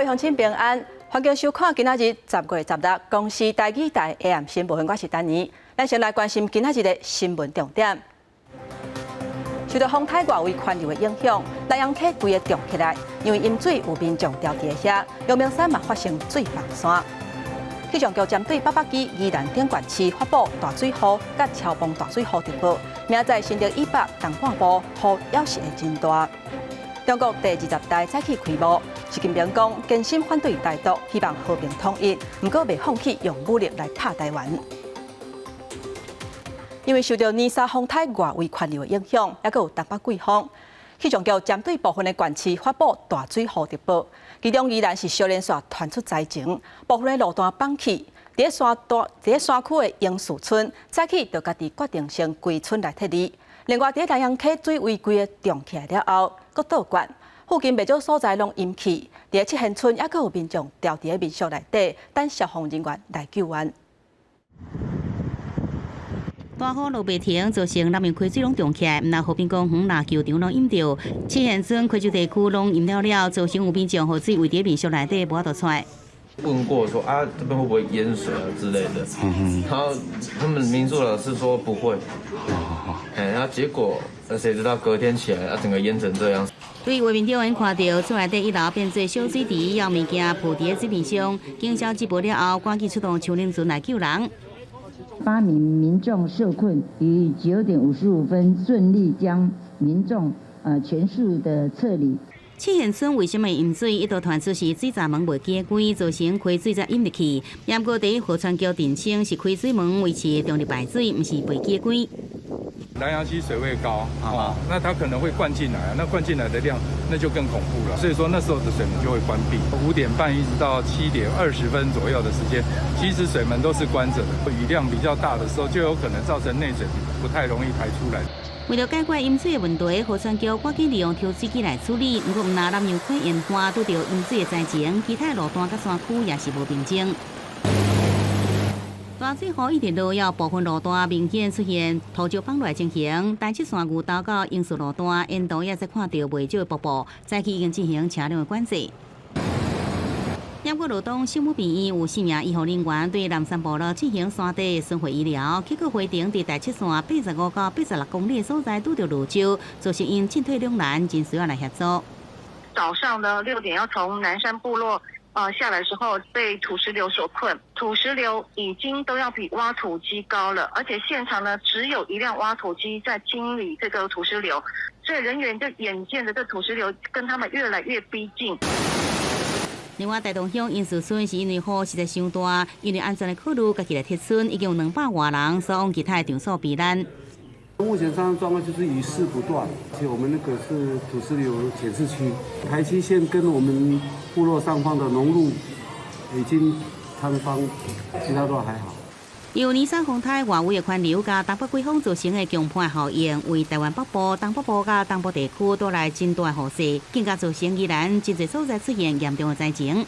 位鄉親平安，歡迎收看今仔日10月16公視台語台 AM 新聞，我是丹妮。咱先來關心今仔日的新聞重點。受到風颱外圍環流的影響，南洋溪規个漲起來，因為淹水有民眾牢佇遐，陽明山嘛發生水崩山。氣象局針對八百基宜蘭頂懸市發布大水雨佮超暴大水雨特報，明仔載新竹以北東半部雨猶是會真大。中國第二十大早起開幕，習近平講堅心反對台獨，希望和平統一，毋過袂放棄用武力來拍台灣。因為受到泥沙風颱外圍環流的影響，猶閣有東北季風，氣象局針對部分的縣市發布大水雨特報，其中宜蘭是小連續傳出災情，部分的路段崩去。佇咧山大，佇咧山區的英樹村，早起就家己決定先歸村來撤離。另外，佇咧南洋溪水位規个漲起來了後，閣倒灌，附近袂少所在攏淹去。佇咧七賢村，猶閣有民眾牢佇咧民宿內底，等消防人員來救援。大雨落袂停，造成南洋溪水攏漲起來，毋但和平公園籃球場攏淹著，七賢村溪洲地區攏淹了了，造成有民眾予水圍佇民宿內底無法度出來。問過說啊，這邊會不會淹水啊之類的，然後他們民宿老師說不會，哎，然後結果誰知道隔天起來啊，整個淹成這樣。對畫面中𪜶看著厝內底一樓變做小水池，有物件浮佇咧水面上，警消接報了後，趕緊出動搶冷船來救人。八名民眾受困，於9點55分順利將民眾全數的撤離。七賢村為什麼淹水？一度傳出是水閘門袂記關，造成溪水才淹入去。毋過第一河川局澄清是開水門維持動力排水，毋是袂記關。南洋溪水位高啊，那它可能會灌進來，那灌進來的量那就更恐怖了。所以說那時候的水門就會關閉，5點半一直到7點20分左右的時間，其實水門都是關著的。雨量比較大的時候，就有可能造成內水不太容易排出來。為了解決淹水的問題，河川局趕緊利用抽水機來處理。毋過，毋但南洋溪沿岸拄著淹水的災情，其他路段佮山區也是無平靜。大水雨一直落，有部分路段明顯出現土石崩落情形。台七線牛頭到英樹路段沿途也才看著袂少的瀑布，早起已經進行車輛的管制。毋過羅東聖母病院有四名醫護人員對南山部落進行山地巡迴醫療，結果回程佇台七線85到86公里的所在拄著落石，造成𪜶進退兩難，真需要來協助。早上呢6點要從南山部落下來時候被土石流所困，土石流已經都要比挖土機高了，而且現場呢只有一輛挖土機在清理這個土石流，所以人員就眼見着這土石流跟他們越來越逼近。另外，台東鄉英樹村是因為雨實在傷大，因為安全的考慮，家己來撤村，已經有200外人徙往其他的場所避難。目前山上狀況就是雨勢不斷，而且我們那個是土石流檢視區，台七線跟我們部落上方的農路已經塌方，其他都還好。由泥沙風颱外圍的環流佮東北季風造成的強颱效應，為台灣北部、東北部佮東部地區帶來真大雨勢，更加造成宜蘭真濟所在出現嚴重的災情。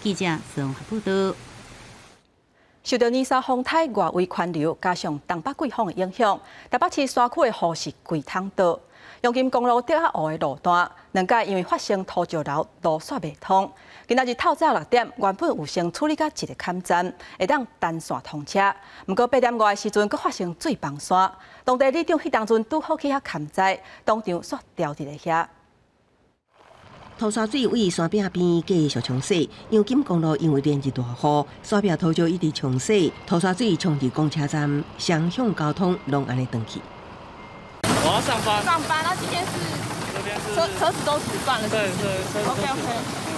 記者宋報道。受到泥沙風颱外圍環流，加上東北季風的影響，台北市山區的雨是規桶倒。陽金公路竹仔湖的路段，兩擺因為發生土石流，路煞袂通。今仔日透早6點，原本有先處理甲一個坎站，會當單線通車。毋過8點外的時陣，閣發生水崩山。當地里長彼當陣拄好去遐勘災，當場煞牢佇咧遐。土沙水位山壁邊繼續沖洗，陽金公路因為連日大雨，山壁土石一直沖洗，土沙水沖入公車站，雙向交通攏按呢斷去。我要上班。上班，那今天是車子都阻斷了，對對，OK OK，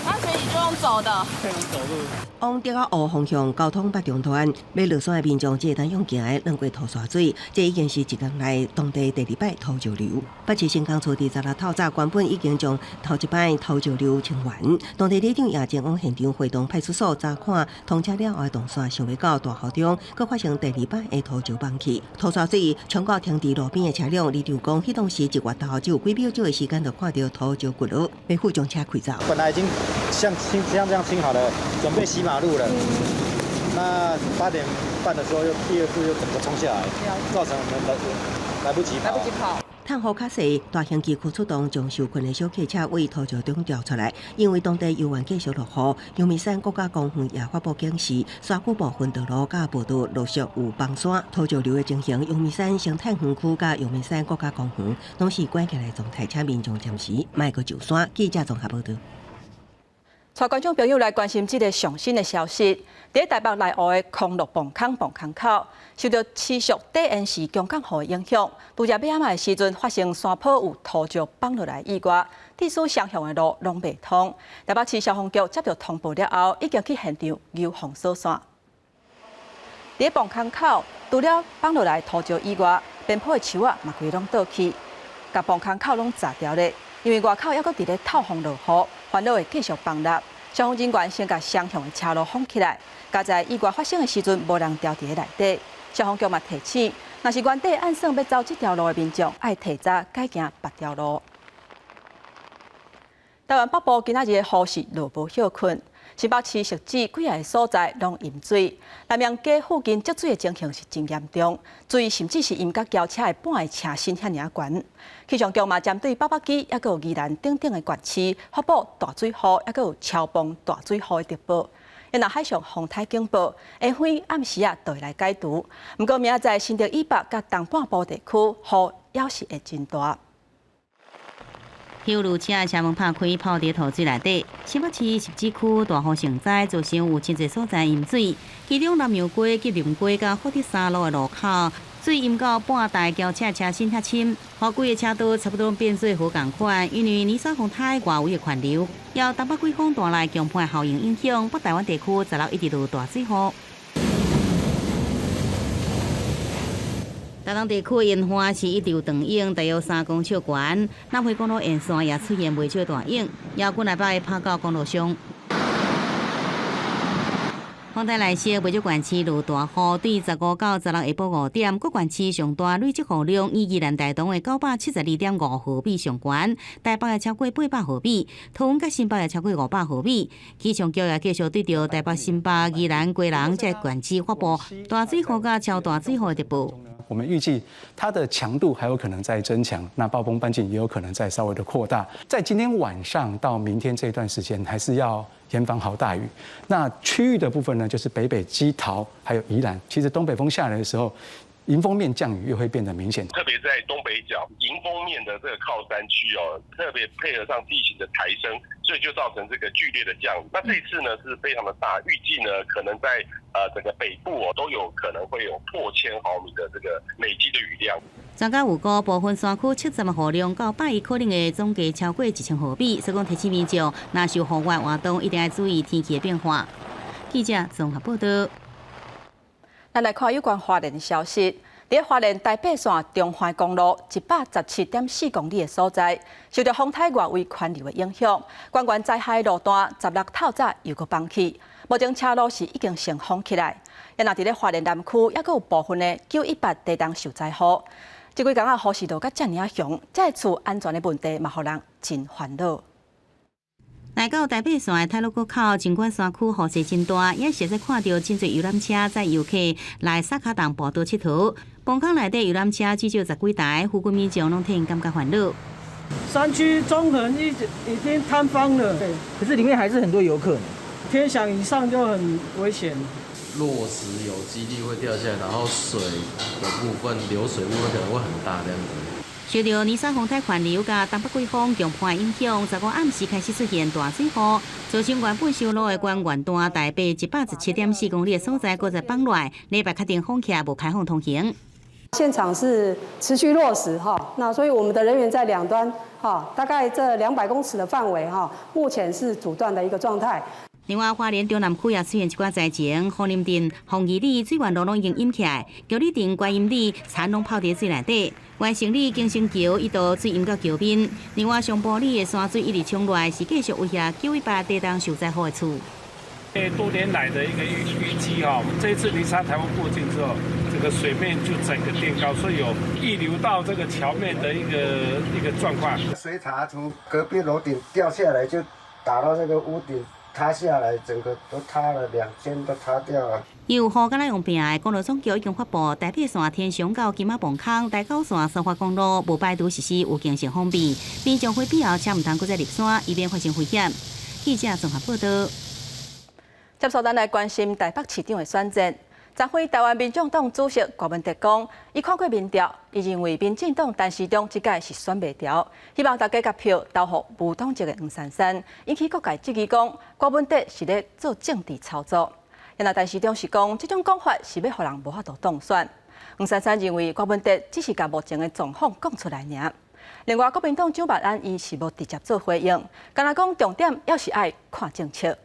那所以就用走的。用走路。往竹仔湖方向交通捌中斷，欲落山的民眾只會當用行的鑽過土沙水，這已經是一工來當地第二擺土石流。北市城工處佇十六透早原本已經將頭一擺土石流清完，當地里長也前往現場會同派出所查看通車了後的動線，想袂到大雨中，閣發生第二擺的土石崩去，土沙水衝到停佇路邊的車輛。里長講，彼當時一月頭只有幾秒鐘的時間，就看著土石滾落，欲負將車開走。本來已經像清像這樣清好了，準備洗馬路了。那8點半的時候，又第二次又整個衝下來，造成我們來不及跑。來不及跑。趁雨較細，大興旗區出動將受困的小客車為土石中調出來。因為當地猶原繼續落雨，陽明山國家公園也發布警示，山區部分道路佮步道陸續有崩山、土石流的情形。陽明山生態園區佮陽明山國家公園攏是關起來狀態，請民眾暫時莫閣上山。記者綜合報道。帶觀眾朋友來關心這个上新的消息。佇台北內湖的康樂磅空磅空口，受著持續低延時強降雨的影響，拄才欲暗的時陣發生山坡有土石崩落來意外，致使雙向的路攏袂通。台北市消防局接著通報了後，已經去現場救防疏散。佇磅空口，除了崩落來土石以外，邊坡的樹仔嘛規攏倒去，共磅空口攏閘牢咧。因為外口猶閣佇咧透風落雨，煩惱會繼續崩落。消防人員先共雙向的車路封起來，佳哉意外發生的時陣，無人牢佇咧內底。消防局嘛提醒，若是原底按算欲走這條路的民眾，愛提早改行別條路。台灣北部今仔日的雨是落無歇睏，新北市汐止幾个所在攏淹水，南陽街附近積水的情形是真嚴重，水甚至是淹甲轎車的半个車身遐爾仔懸。氣象局嘛針對北北基，猶閣有宜蘭等等的縣市發布大水雨，猶閣有超暴大水雨的特報。若海上風颱警報，下昏暗時仔就會來解除。毋過明仔載新竹以北佮東半部地區雨猶是會真大。休旅車的車門拍開，泡佇塗水內底。新北市汐止區大雨成災，造成有真濟所在淹水。其中南洋街、吉林街佮福德三路的路口，水淹到半台轎車車身遐深，予規个車道差不多變做河仝款。因為泥沙風颱外圍的環流，予東北季風帶來強颱效應影響，北台灣地區十六一直落大水雨。台東地區淹旱是一直有長湧，大約3公尺懸。南迴公路沿線也出現袂少大湧，也幾若擺拍到公路上。風台來襲，袂少縣市落大雨，對15到16下晡5點，各縣市上大累積雨量以宜蘭大同的972.5毫米上懸，台北也超過800毫米，桃園佮新北也超過500毫米。氣象局也繼續對著台北、新北、宜蘭、基隆這縣市發布大水雨佮超大水雨的特報。我們預計它的強度還有可能再增強，那暴風半徑也有可能再稍微的擴大。在今天晚上到明天這段時間，還是要嚴防豪大雨。那區域的部分呢，就是北北基桃還有宜蘭。其實東北風下來的時候，迎風面降雨又會變得明顯。特別在東北角迎風面的這個靠山區哦，特別配合上地形的抬升，所以就造成這個劇烈的降雨。那這一次呢是非常的大，預計呢可能在整個北部哦都有可能會有破千毫米的這個累積的雨量。專家預估部分山區七站的雨量到拜一可能會總計超過1000毫米，所以講提醒民眾，若是有戶外活動，一定要注意天氣的變化。記者綜合報道。咱來看有關花蓮的消息。佇花蓮台八線中環公路117.4公里的所在，受著風颱外圍環流的影響，關關災害路段16透早又閣崩去，目前車路是已經先封起來。若佇咧花蓮南區，猶閣有部分的918地動受災戶。這幾工仔雨勢落甲遮爾仔強，這个厝安全的問題嘛，予人真煩惱。來到台八線的太魯閣口，儘管山區雨勢真大，也實在看著真濟遊覽車載遊客來沙跤洞步道𨑨迌。磅空內底遊覽車至少十幾台，附近民眾攏替𪜶感覺煩惱。山區中橫已經坍方了，對，可是裡面還是很多遊客。天響以上就很危險。落石有幾率會掉下來，然後水的部分流水部分可能會很大，這樣子。受著尼沙風颱環流佮東北季風強颱影響，15暗時開始出現大水雨，造成原本修路的關原段台北117.4公里的所在，閣再崩落來，禮拜確定封起來，無開放通行。現場是持續落石哈，那所以我們的人員在兩端哈，大概這200公尺的範圍哈，目前是阻斷的一個狀態。另外，花蓮中南區也出現一寡災情，鳳林鎮、鳳儀里水源路攏已經淹起來，橋里鎮、觀音里田攏泡佇水內底，完成里景星橋一度水淹到橋面。另外，上埔里的山水一直沖落來，是繼續威脅918地動受災戶的厝。多年來的一個淤積哈，這一次泥沙颱風過境之後，這個水面就整個墊高，所以有溢流到這個橋面的一個狀況。水塔從隔壁樓頂掉下來，就打到這個屋頂。塌下來，整個都塌了，兩間都塌掉了。有雨敢若用拚的，公路總局已經發布台北線天祥到金馬磅空、台九線蘇花公路無排除實施預警性封閉，民眾非必要車毋通閣再入山，以免發生危險。記者綜合報道。接續咱來關心台北市長的選戰。昨昏台灣民眾黨主席郭文哲講，伊看過民調，伊認為民進黨陳時中這屆是選袂牢，希望大家共票投予無黨籍的黃珊珊，引起各界質疑講，郭文哲是咧做政治操作。然後陳時中是講，這種講法是欲予人無法度當選。黃珊珊認為郭文哲只是共目前的狀況講出來爾。另外，國民黨蔣萬安伊是無直接做回應，干焦講重點猶是愛看政策。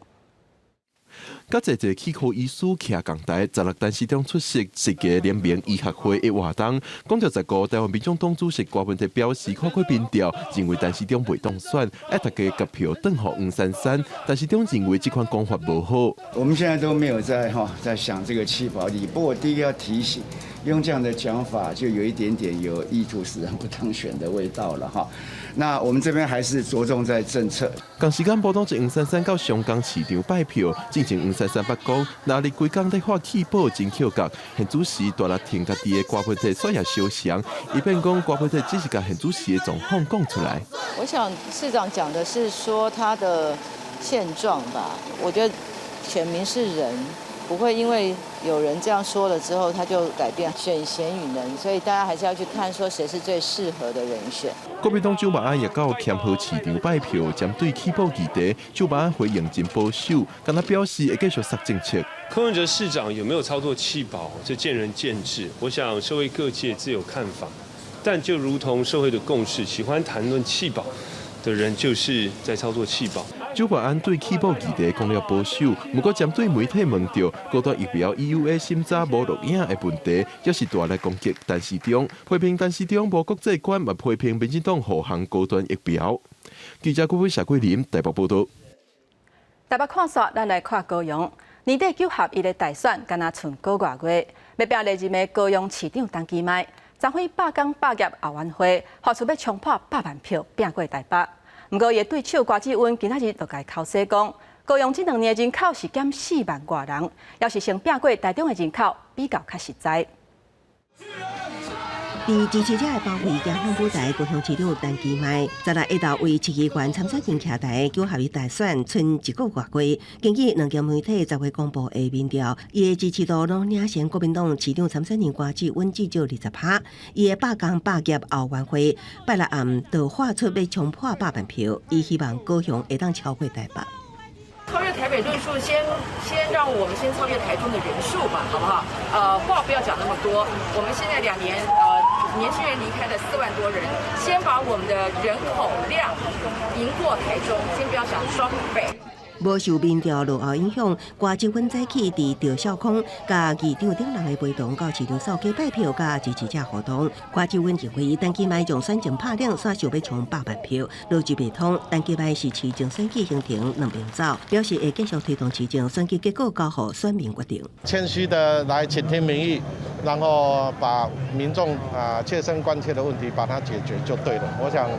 佮濟濟齒科醫師徛仝台，十六陳時中出席設計聯盟醫學會的活動，講著十五台灣民眾黨主席郭文哲表示，看過民調，認為陳時中袂當選，愛大家共票轉予黃珊珊。陳時中認為這款講法無好。我們現在都沒有在哈在想這個棄保題，不過第一個要提醒，用這樣的講法就有一點點有意圖使人不當選的味道了哈。那我們這邊還是着重在政策。仝時間無黨籍黃珊珊到松江市場拜票，進前黃珊珊捌講，若日規工咧喊棄保真抾角，現主時大力挺家己的郭文哲煞也相像，伊變講郭文哲只是共現主時的狀況講出來。我想市長講的是說他的現狀吧，我覺得選民是人，不會因為有人這樣說了之後，他就改變。選賢與能，所以大家還是要去看說誰是最適合的人選。國民黨蔣萬安也到徛和市場拜票，針對棄保議題，蔣萬安回應真保守，敢若表示會繼續殺政策。柯文哲市長有沒有操作棄保，這見仁見智。我想社會各界自有看法，但就如同社會的共識，喜歡談論棄保的人，就是在操作棄保。蔣萬安對棄保議題講了保守，毋過針對媒體問著高端疫苗 EUA 審查無錄影的問題，猶是大力攻擊陳時中，批評陳時中無國際觀，嘛批評民進黨護航高端疫苗。記者顧偉、謝桂林台北報道。台北看煞，咱來看高雄。年底九合一的大選，干焦賰個外月，欲拚連任的高雄市長陳其邁，昨昏罷工罷業後晚會，發出欲衝破百萬票，拚過台北。毋過，伊的對手柯志恩今仔日就共剾洗講，高雄這兩年的人口是減4萬外人，猶是先拚過台中的人口比較較實在。佇支持者的包圍加向舞台，高雄市長陳其邁，十六下晝為市議員參選人徛台九合一大選，賰一個外月。根據兩間媒體十月公布的民調，伊的支持度攏領先國民黨市長參選人柯志恩至少20%。伊的罷工罷業後援會拜六暗就發出欲衝破百萬票，伊希望高雄會當超過台北。超越台北人數，先讓我們先超越台中的人數吧，好不好？話不要講那麼多。我們現在2年，年輕人離開了4萬多人，先把我們的人口量贏過台中，先不要想雙北。無受民調落後影響，柯志恩早起佇趙少康佮議長等人的陪同到市場掃街拜票佮支持者互動。柯志恩認為，陳其邁將選情拍冷，煞想欲衝百萬票，邏輯袂通。陳其邁是市政選舉行程兩邊走，表示會繼續推動市政選舉結果交予選民決定。謙虛的來傾聽民意，然後把民眾啊切身關切的問題把它解決就對了。我想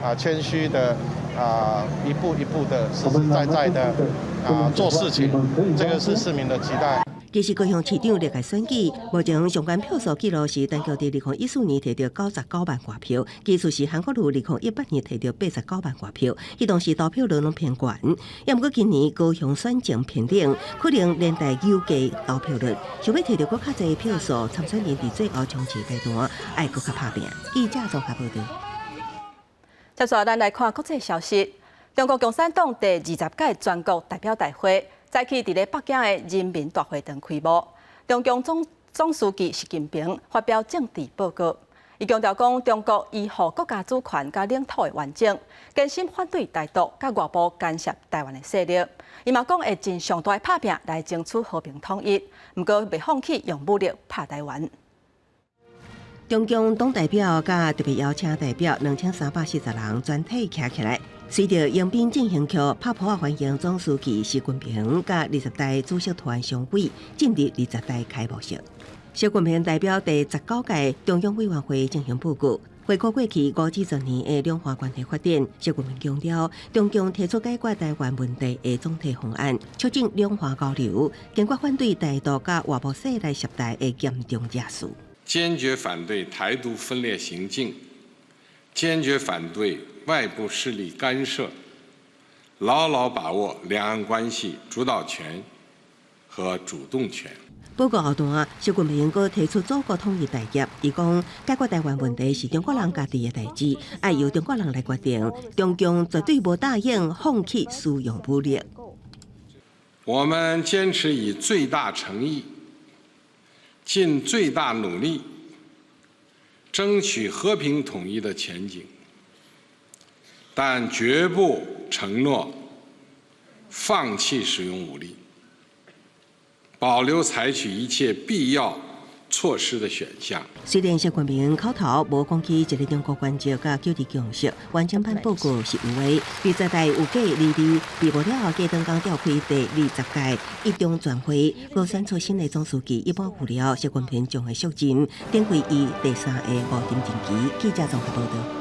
啊謙虛的。啊，一步一步的實實在在的啊做事情，這個是市民的期待。其實高雄市長歷屆選舉，目前上懸票數紀錄是陳菊佇2014年摕著99萬外票，其次是韓國瑜2018年摕著89萬外票，彼當時投票率攏偏懸。也毋過今年高雄選情偏冷，可能連帶有低投票率，想欲摕著閣較濟票數，參選人佇最後衝刺階段愛閣較拍拚。記者綜合報道。接續咱來看國際消息。中國共產黨第20屆全國代表大會早起佇咧北京的人民大會堂開幕。中共總書記習近平發表政治報告，伊強調講，中國維護國家主權佮領土的完整，堅心反對台獨佮外部干涉台灣的勢力。伊嘛講會盡上大的拍拚來爭取和平統一，毋過袂放棄用武力拍台灣。中共黨代表佮特別邀請代表2340人全體徛起來，隨著迎賓進行曲，拍噗仔歡迎總書記習近平佮二十大主席團常委進入二十大開幕式。習近平代表第19屆中央委員會進行報告。回顧過去50至10年的兩岸關係發展，習近平強調，中共提出解決台灣問題的總體方案，促進兩岸交流，堅決反對台獨佮外部勢力涉台的嚴重惹事。堅決反對台獨分裂行徑，堅決反對外部勢力干涉，牢牢把握兩岸關係主導權和主動權。報告後段，習近平閣提出祖國統一大業，伊講解決台灣問題是中國人家己的代誌，愛由中國人來決定。中共絕對無答應放棄使用武力。我們堅持以最大誠意、盡最大努力，爭取和平統一的前景，但絕不承諾放棄使用武力。保留採取一切必要措施的選項。雖然習近平口頭無講起一個中國原則佮九二共識，完整版報告是有的。二十大有假離離，閉幕了後隔當工召開第二十屆一中全會，閣選出新的總書記。一般預料，習近平將會續任，展開伊第三个五年任期。記者綜合報導。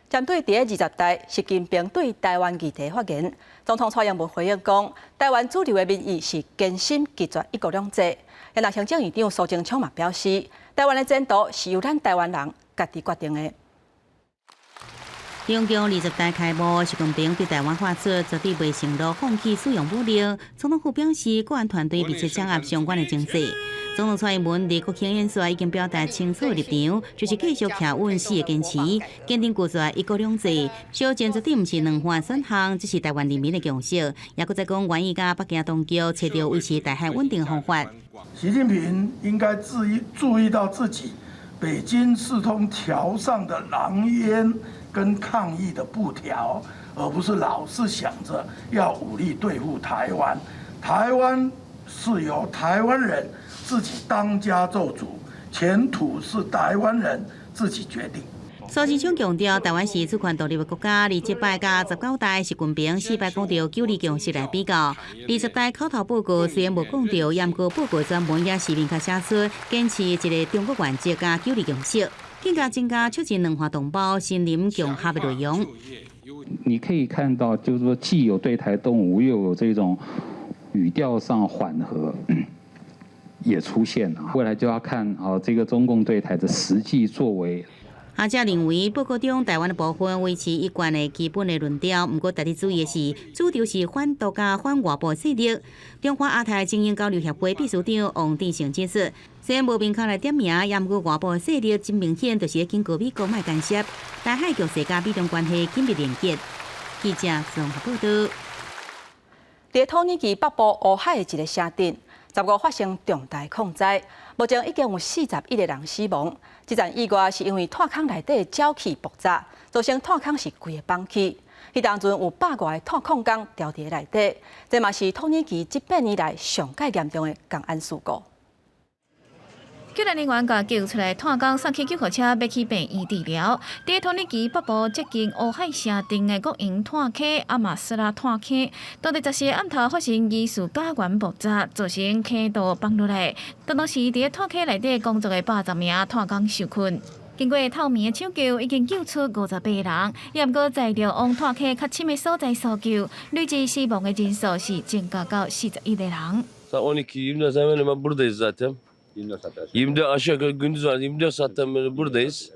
針對佇二十大，習近平對台灣議題發言，總統蔡英文回應講，台灣主流的民意是堅心拒絕一國兩制。那行政院長蘇貞昌嘛表示，台灣的前途是由咱台灣人家己決定的。中共二十大開幕，習近平對台灣發出絕對袂承諾放棄使用武力。總統府表示，國安團隊密切掌握相關的情勢。總統蔡英文佇國慶演說已經表達清楚的立場，就是繼續徛穩四個堅持，堅定拒絕一國兩制。小戰絕對毋是兩岸選項，這是台灣人民的共識。也閣再講，願意佮北京當局揣著維持台海穩定的方法。習近平應該注意到自己北京四通橋上的狼煙跟抗議的布條，而不是老是想着要武力對付台灣。台灣是由台灣人自己當家做主，前途是台灣人自己決定。蘇貞昌強調，台灣是主權獨立的國家。二十擺佮十九大習近平四擺講著九二共識來比較，二十大口頭報告雖然無講著，毋過報告專門也是明確寫出堅持一個中國原則佮九二共識，更加增加促進兩岸同胞心靈融合的內容。你可以看到，就是說既有對台動武，又有這種語調上緩和，也出現了。未來就要看啊，這個中共對台的實際作為。學者認為，報告中台灣的部分維持一貫的基本的論調，毋過值得注意的是，主張是反獨佮反外部勢力。中華亞太精英交流協會秘書長王志成指出，雖然無明確來點名，也毋過外部勢力真明顯，就是警告美國莫干涉台海局勢佮美中關係緊密連結。記者綜合報導。佇土耳其北部烏海的一個城鎮，15發生重大礦災，目前已經有41個人死亡。這場意外是因為炭礦內底沼氣爆炸，造成炭礦是規個崩去。彼當陣有百外個炭礦工牢佇內底，這嘛是土耳其這百年來上蓋嚴重的工安事故。救援人員共救出來，炭工送去救護車，欲去病院治療。佇土耳其北部接近烏海城鎮的國營炭坑阿馬斯拉炭坑，當地14暗頭發生疑似甲烷爆炸，造成坑道崩落來。當時佇炭坑內底工作的80名炭工受困。經過透暝的搶救，已經救出58人，也毋過載著往炭坑較深的所在搜救，累計死亡的人數是增加到41個人。 12, 24 hemen hemen buradayız zaten. 24 aşağı yukarı gündüz var. 24 saatten beri buradayız.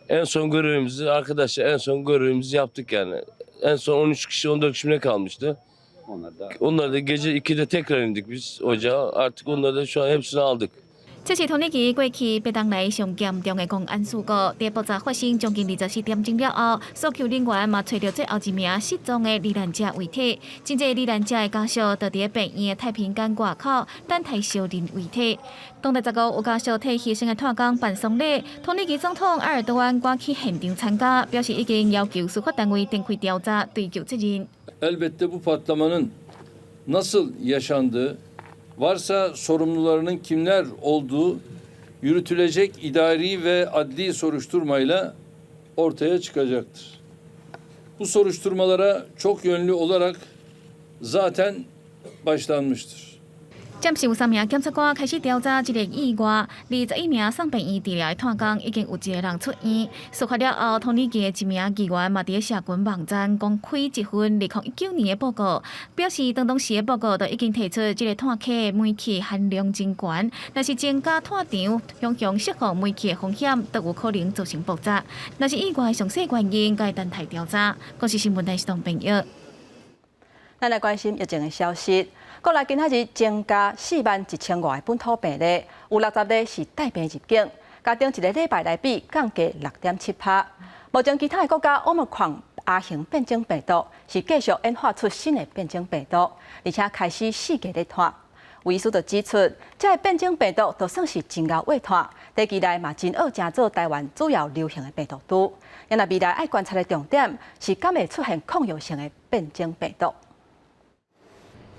En son görevimizi arkadaşlar en son görevimizi yaptık yani. En son 13 kişi 14 kişi ne kalmıştı? Onlar da, onlar da gece 2'de tekrar indik biz ocağa. Artık onları da şu an hepsini aldık. 這是土耳其過去八冬來上嚴重的工安事故。佇爆炸發生將近24點鐘了後，搜救人員嘛揣著最後一名失蹤的罹難者遺體。真濟罹難者的家屬就佇病院的太平間外口等待相認遺體。當地15有家屬替犧牲的炭工辦喪禮，土耳其總統埃爾多安趕去現場參加，表示已經要求司法單位展開調查，追究責任。 Elbette bu patlamanın nasıl yaşandığı, varsa sorumlularının kimler olduğu yürütülecek idari ve adli soruşturmayla ortaya çıkacaktır. Bu soruşturmalara çok yönlü olarak zaten başlanmıştır. 暫時有三名檢察官開始調查這个意外，21名送病院治療的炭工已經有一个人出院。事發了後，土耳其的一名議員嘛佇社群網站公開一份2019年的報告，表示當當時的報告就已經提出這个炭坑的煤氣含量真懸，若是增加炭場向向釋放煤氣的風險，都有可能造成爆炸。若是意外的詳細原因，該等待調查。公視新聞台是董朋友。咱來關心疫情的消息。國內今仔日增加4萬1千外个本土病例，有60例是帶病入境，佮頂一个禮拜來比，降低6.7%。目前其他的國家奧密克戎亞型變種病毒是繼續演化出新的變種病毒，而且開始四界咧傳。有醫師就指出，這个變種病毒就算是真𠢕會傳，短期內嘛真會成做台灣主要流行的病毒株。因為未來愛觀察的重點是，敢會出現抗藥性的變種病毒。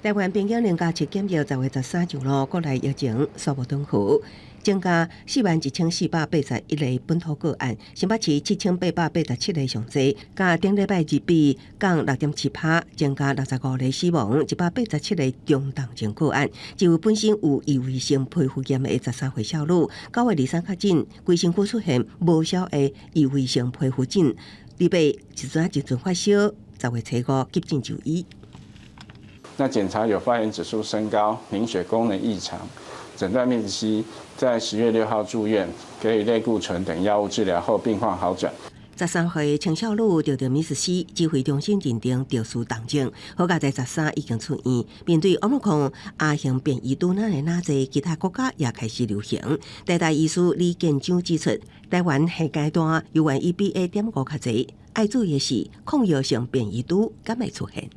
台灣邊境零加七檢疫10月13上路，國內疫情初步頓好，增加41,481例本土個案，新北市7,887例上濟，佮頂禮拜日比降6.7%，增加65例死亡，187例中重症個案。一位本身有異位性皮膚炎的13歲少女，9月23確診，規身軀出現無痟的異位性皮膚疹，禮拜一陣一陣發燒，10月初五急診就醫。那檢查有發炎指數升高、凝血功能異常，診斷面積在10月6號住院，給予類固醇等藥物治療後，病況好轉。13歲青少女得著 MIS-C，指揮中心認定著屬重症，好佳哉13已經出院。面對奧密克戎亞型變異株哪來哪濟，其他國家也開始流行。台大醫師李建章指出，台灣現階段猶原以 BA.5較濟，愛注意的是抗藥性變異株敢會出現。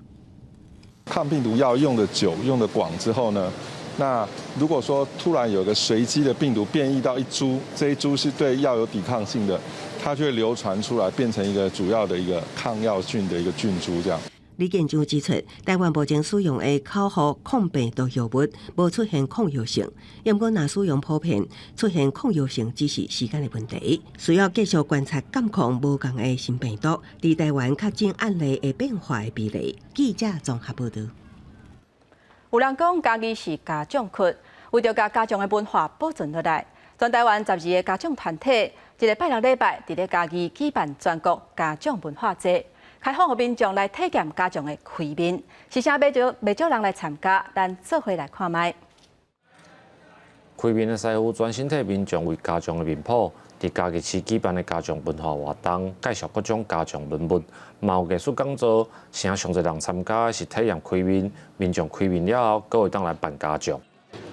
抗病毒藥用得久、用得廣之後呢，那如果說突然有個隨機的病毒變異到一株，這一株是對藥有抵抗性的，它就會流傳出來，變成一個主要的一個抗藥菌的一個菌株。這樣。李建章指出，台灣目前使用的口服抗病毒藥物無出現抗藥性，毋過若使用普遍出現抗藥性，只是時間的問題，需要繼續觀察感控無仝的新病毒佇台灣確診案例的變化的比例。記者綜合報導。有人講嘉義是家長區，為著共家將的文化保存落來，全台灣12個家將團體，這个拜六禮拜佇咧嘉義舉辦全國家將文化節。開放予民眾來體驗家將的開面，是啥袂少袂少人來參加，咱做伙來看覓。開面的師傅專心替民眾為家將的面譜，佇嘉義市舉辦的家將文化活動，介紹各種家將文物，嘛有藝術講座。啥上濟人參加的是體驗開面，民眾開面了後，閣會當來扮家將。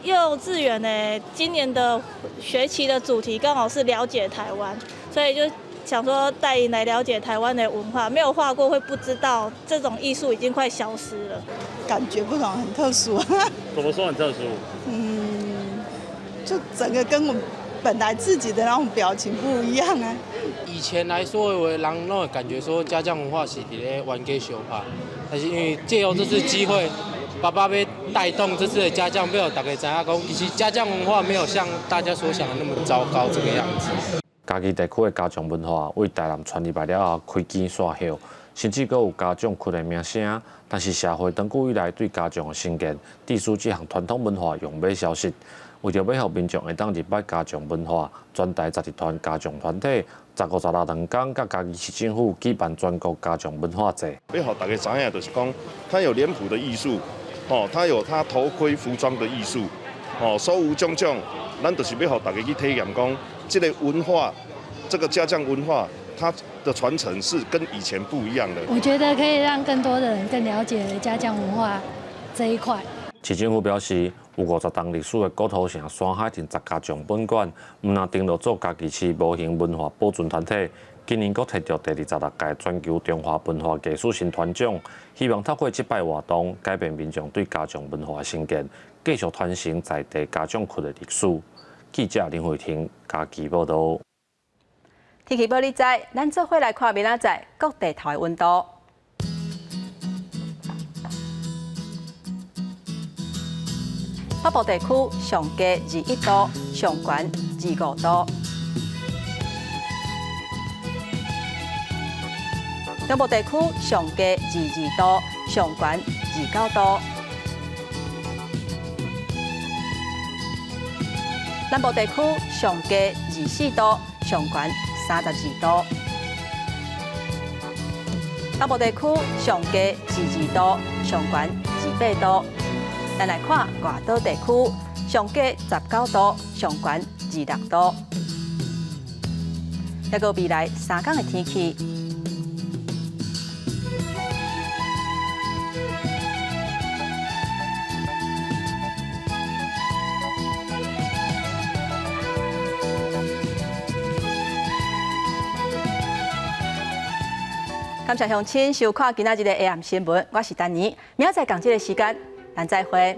幼稚園呢，今年的學期的主題剛好是了解台灣，所以就想說帶𪜶來了解台灣的文化，沒有畫過會不知道這種藝術已經快消失了。感覺不同，很特殊。怎麼說很特殊？就整個跟我本來自己的那種表情不一樣啊。以前來說，有的人攏會感覺說家將文化是佇咧冤家相拍，但是因為藉由這次機會，爸爸欲帶動這次的家將，欲予大家知影講，其實家將文化沒有像大家所想的那麼糟糕這個樣子。嘉義地區的家將文化，為台南傳入來了後，開枝散葉，甚至閣有家將區的名聲。但是社會長久以來對家將的成見，致使這項傳統文化永欲消失。為著欲予民眾會當入捌家將文化，全台12團家將團體，15、16兩工，佮嘉義市政府舉辦全國家將文化節。欲予大家知影，就是講，它有臉譜的藝術，吼，它有它頭盔服裝的藝術，吼，所有種種，咱就是欲予大家去體驗講，這个文化，這個家將文化，它的傳承是跟以前不一樣的。我覺得可以讓更多的人更了解家將文化這一塊。市政府表示，有50年歷史的古土城山海鎮十家將本館，毋但登錄做嘉義市無形文化保存團體，今年閣摕著第26屆全球中華文化藝術新團獎，希望透過這擺活動，改變民眾對家將文化的成見，繼續傳承在地家將區的歷史。記者林慧婷嘉義報導。天氣報你知，咱做伙來看明仔載各地頭的溫度。北部地區上低21度，上懸25度。中部地區上低22度，上懸29度。南部地區上低24度，上懸32度。北部地區上低22度，上懸28度。咱來看外島地區，上低19度，上懸26度。抑閣未來3工的天氣。感謝鄉親收看今仔日的 AM 新聞，我是丹妮，明仔載仝這个時間，咱再會。